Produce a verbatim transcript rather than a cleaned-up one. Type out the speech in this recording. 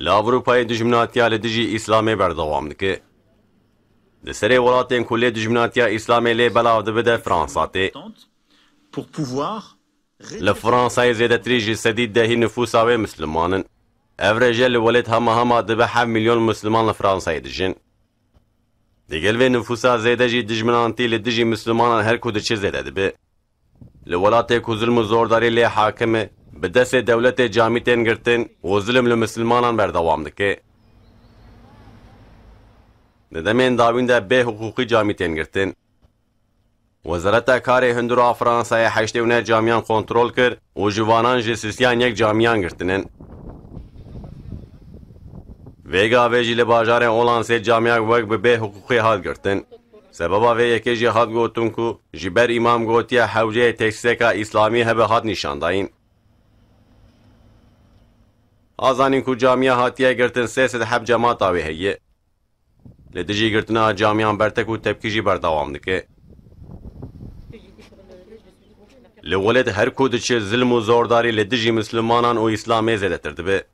Li Ewropayê dijminatiya li dijî Îslamê berdewam dike. Di serê welatên ku lê dijminatiya Îslamê lê belav dibe de Fransa tê. Pour pouvoir Li Fransayê zêdetirî ji sedî dehî nifûsa wê misliman in. Ev rêje li welêt hema hema dibe heft milyon misliman li Fransayê dijin. Digel vê nifûsa zêde jî dijminantî li dijî mislimanan her ku diçe zêde dibe. Li welatê ku zilm û zordarî lê hakim e, bi destê dewletê camî tên girtin û zilm li mislimanan berdewam dike. Di demên dawîn de bê hiqûqî camî tên girtin. Wezareta Karê Hundir a Fransayê heştê û neh camiyan kontrol kir û ji vanan jî sisiyan yek camiyan girtin in. Vê gavê jî li bajarên Olansê camiyek wek bi bê hiqûqî hat girtin. Sebeba vê yekê jî hat gotin ku ji ber îmam gotiye hewceyê tesîseka îslamî hebe hat nîşandayîn. A zanîn ku camiya hatiye girtin sê sed heb cemata wê heye. Li dijî girtina camiyan bertek û tepkî jî berdewam dike. Li welêt her ku diçe zilm û zordarî li dijî mislimanan û îslamê zêdetir dibe.